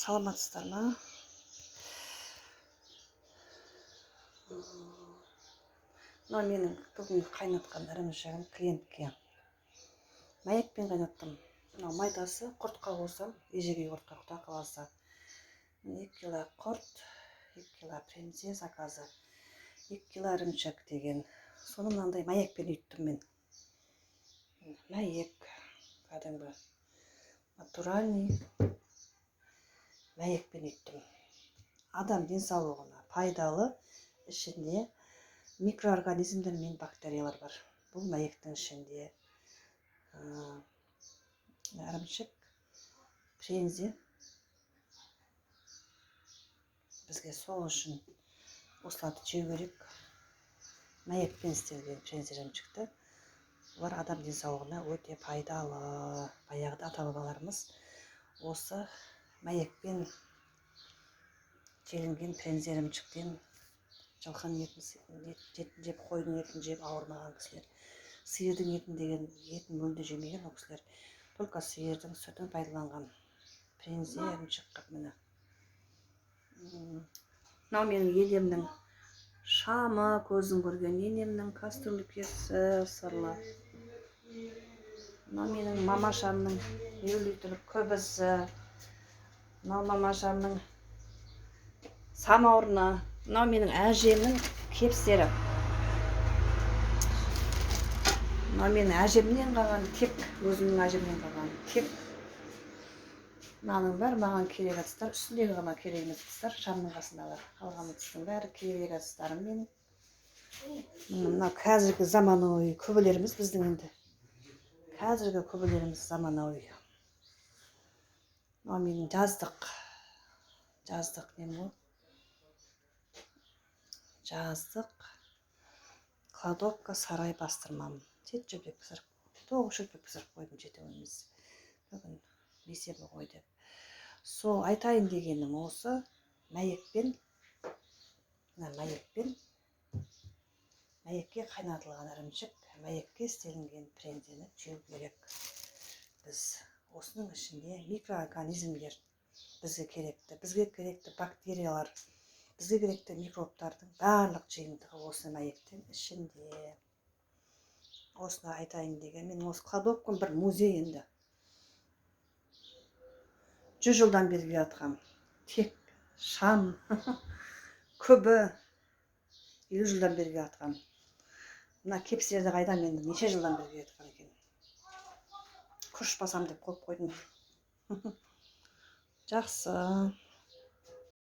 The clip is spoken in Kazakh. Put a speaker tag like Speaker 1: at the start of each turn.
Speaker 1: Саламатсыздар ма? Мынау менің бүгінгі қайнатқан ірімшігім клиентке. Мәйекпен қайнаттым. Мынау майдасы, құртқа қосам, ежегей құртқа, құда қаласа. 2 кило құрт, 2 кило премзе заказы, 2 кило ірімшік деген. Соны мынандай мәйекпен үйттім мен. Мәйек, кәдімгі натуральный мәйекпен үйттім. Адам денсаулығына пайдалы, ішінде микроорганизмдер мен бактериялар бар. Бұл мәйектің ішінде ірімшік, прензе бізге сол үшін осыларды жеу керек. Мәйекпен істелген прензе ірімшікті, олар адам денсаулығына өте пайдалы. Баяғыда ата-бабаларымыз осы мәйекпен желінген прензе ірімшіктен жылқының етін жеп, қойдың етін жеп ауырмаған кісілер. Сиырдың етін деген етін мүлде жемеген ол кісілер. Только сиырдың сүтін пайдаланған. Прензе ірімшік қып міне. Мынау менің енемнің шамы, көзін көрген енемнің кастрюлькесі сырлы. Мынау менің мамашамның 50 литрлік күбісі. Мынау мамашамның самаурыны. Мынау менің әжемнің кепстері. Мынау менің әжемнен қалған кеп, өзімнің әжемнен қалған кеп. Мынаның бәрі маған керек ыдыстар, үстіндегі ғана керек емес ыдыстар, шамның қасындағылар. Қалған ыдыстың бәрі керек ыдыстарым менің. Мынау қазіргі заманауи күбілеріміз біздің енді. Қазіргі күбілеріміз заманауи. Мынау менің жаздық. Жаздық нем ғой? Жаздық кладовка сарай бастырмам. 7 шелпек пісіріп, 9 шелпек пісіріп қойдым, жетеу емес. Бүгін бейсенбі ғой деп. Сол айтайын дегенім осы мәйекпен, мына мәйекпен, мәйекке қайнатылған ірімшік, мәйекке істелінген прензені жеу керек. Біз осының ішінде микроорганизмдер бізге керекті, бізге керекті бактериялар, бізге керекті микробтардың барлық жиынтығы осы мәйектің ішінде. Осыны айтайын деген. Мен осы кладовкам бір музей енді. 100 жылдан бері келе жатқан тек шам, күбі 50 жылдан бері келе жатқан. Мына кепстерді қайдам енді неше жылдан бері келе жатқан екен. Күріш басам деп қойып қойдым. Жақсы.